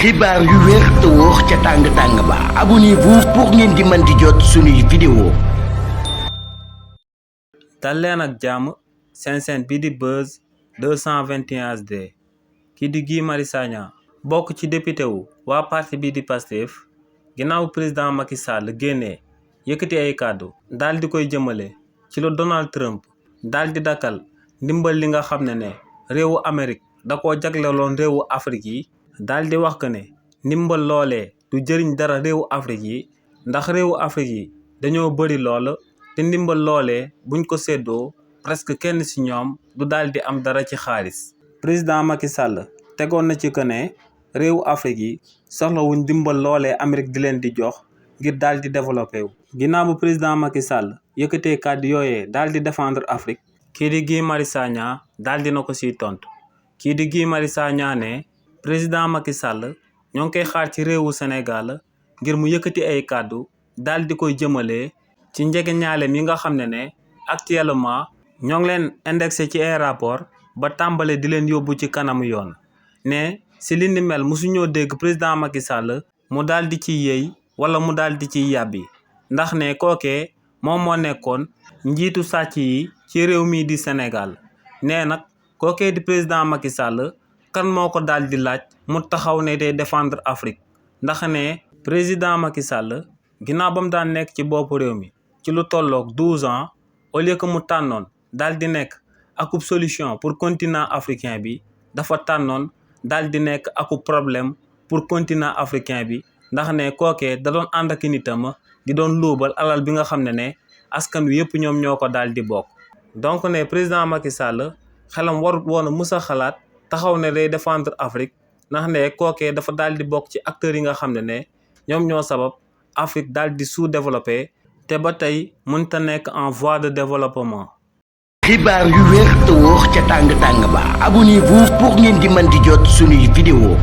xibaar yu wér te wóor ca tàng-tàng ba abonnez-vous pour ngeen di mën di jot suñuy vidéo. dal leen ak jàmm seen bi di Buzz 221 HD kii di Guy Marius Sagna bokk ci député wu waa parti bi di Pastef ginnaaw président Macky Sall génnee yëkkati ay kàddu daal di koy jëmale ci lu Donald Trump daal di dakkal ndimbal li nga xam ne réewu Amérique da koo jagleloon réewu Afrique yi daal di wax que ne ndimbal loolee du jëriñ dara réewu Afrique yi ndax réewu Afrique yi dañoo bëri lool te ndimbal loolee buñ ko séddoo presque kenn ci ñoom du daal di am dara ci xaalis. président Macky Sall tegoon na ci que ne réewu Afrique yi soxlawuñ ndimbal loolee Amérique di leen di jox ngir daal di développé wu. ginnaaw bu président Macky Sall yëkkatee kàddu yooyee daal di défendre Afrique kii di Guy Marius Sagna daal di na ko siy tontu kii di Guy Marius Sagna ne président Macky Sall ñoo ngi koy xaar ci réewu Sénégal ngir mu yëkkati ay kàddu daal di koy jëmale ci njegeñaaleem yi nga xam ne actuellement ñoo ngi leen indexé ci ay rapport ba tàmbale di leen yóbbu ci kanamu yoon ne si li ni mel mosuñoo dégg président Macky Sall mu daal di ciy yëy wala mu daal di ciy yàbbi ndax ne kookee moom moo nekkoon njiitu sàcc yi ci réew mii di Sénégal nee nag kookee di président Macky Sall kan moo ko daal di laaj mu taxaw ne day défendre Afrique ndax ne président Macky Sall ginnaaw ba mu daan nekk ci boppu réew mi ci lu tolloog 12 ans au lieu que mu tànnoon daal di nekk akub solution pour continent africain bi dafa tànnoon daal di nekk akub problème pour continent africain bi ndax ne kookee da doon ànd ak nitam di doon luubal alal bi nga xam ne askan wi yëpp ñoom ñoo ko daal di bokk. donc ne président Macky Sall xelam warut woon a mus a xalaat taxaw ne day défendre Afrique ndax ne kookee dafa daal di bokk ci acteurs yi nga xam ne ñoom ñoo sabab Afrique daal di sous-développé te ba tey mënta nekk en voie de développement. xibaar yu wér te wóor ca tàng-tàng ba abonnez-vous pour ngeen di mën di jot suñuy vidéo.